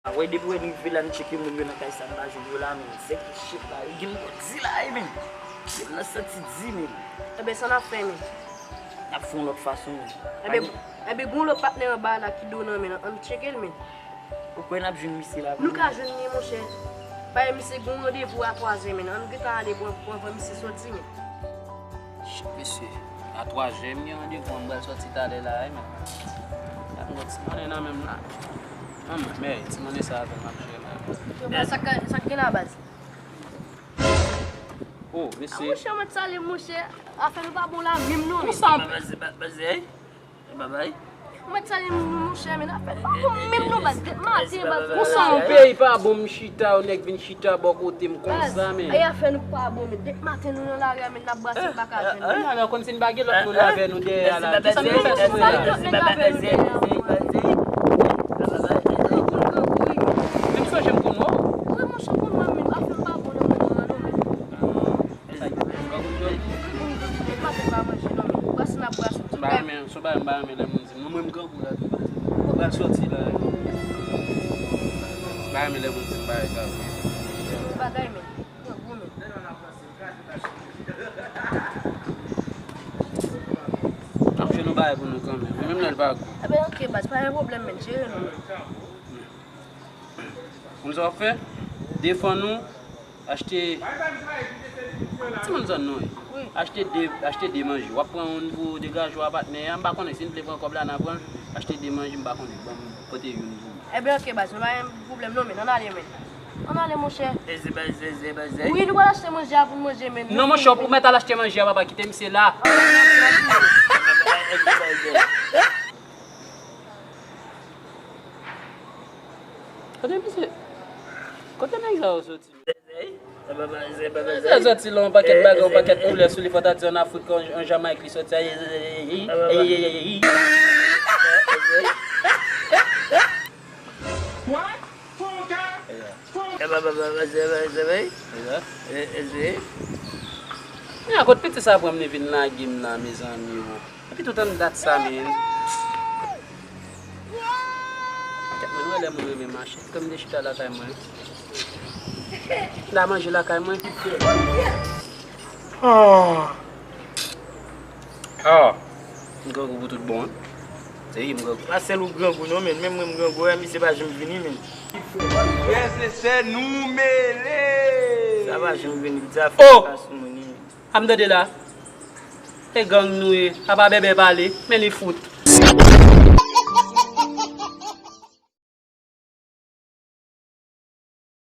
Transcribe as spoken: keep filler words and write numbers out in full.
A wè, depi wè n rive la, n tcheke moun yo nan kay sa, n pa jwenn yo la, men. Sèk shit la, yo gen m di la, wi, men. Yo nan santi di, men. Enben, sa n ap fè, men? N ap fè yon lòt fason, men. Enben, enben, gen yon lòt patnè anba la ki do nan men, ann tcheke l, men. Ou kwè n ap jwenn misye la? Nou ka jwenn li, monchè. Paske misye gen yon randevou a twazè, men. Ann gentan ale pou, pou anvan misye soti, men. Shit, mesye. A twazè, m gen randevou an, m pral soti talè la, wi, men. Gad yon ti monnen nan men m la. Manman, men, ti monnen sa avè m ap jere la. Yo, baz, sa k, sa k gen la, baz? Oh, mesye. A, monchè, mwen t salye, monchè. Afè nou pa bon la, menm non, men. Konsa, Babay. Ou mèt salye m, monchè, men afè pa bon menm non, baz. Dèt maten, baz. Konsa yon peyi pa bon, m chita, yon nèg vin chita bò kote m konsa, men. Ay, afè nou pa bon, men dèt maten nou nan lari a, men n ap brase, n pa ka jwenn. Kounye a la, konn si n pa gen lòt moun avè nou dèyè a la. Kisa nou fè sou mwen la? Men m sonje m konn wè w. Wi, monchè, konn wè m, men afè m pa bon nan moman an non, men. Sa k gen? Ou pa konn jwe? Dèt maten pa manje non, men brase n ap brase. M pa renmen, se yon bagay m pa renmen lè moun di m. Non, mwen, m grangou la tou, baz. Mwen pral soti la. M pa renmen lè moun di m bagay sa vre. Bagay, men. Grangou, men. N ap jwenn yon bagay pou nou kanmenm. Men menm lè l pa gou. Enben, oke, baz, pa gen pwoblèm, men. Jere nou, men. Konn sa w ap fè? Defann ou, achte, timoun zòn nou ye. Wi. Achte de, achte de manje. W ap pran youn pou degaj ou a patnè a. M pa konnen si n vle pran kòb la, n a pran l. Achte de manje, m pa konnen. Ban m pote youn pou ou. Enben, oke, baz, nou pa gen pwoblèm non, men. Ann ale, men. Ann ale, monchè. Eze, baz, eze, baz, eze. Wi, nou pral achte manje a pou n manje, men. Non, monchè, ou mèt al achte manje a, papa, kite misye la. Eze, baz, eze. Kote misye? Kote nèg sa yo soti? Misye soti la, yon pakèt bagay, yon pakèt koulè sou li, fò ta di an Afrik, an, an Jamayik li soti. Men a kot piti sa pran m, li vin lage m la, mezanmi, o. Epi tout an dat sa, men. Kèt, men, nou wè lè moun renmen mache. Kòm m te chita lakay mwen. M ta manje lakay mwen. Ah. Ah. M grangou pou tout bon, wi. Serye, m grangou. Pa sèl ou grangou, non, men. Menm mwen, m grangou, wè, misye pa janm vini, men. Frè e sè, nou mele. Sa pa janm vini, di afè pa sou moun, wi. A m tande la. E gang nou ye. Apa bèbè pale, men li fout.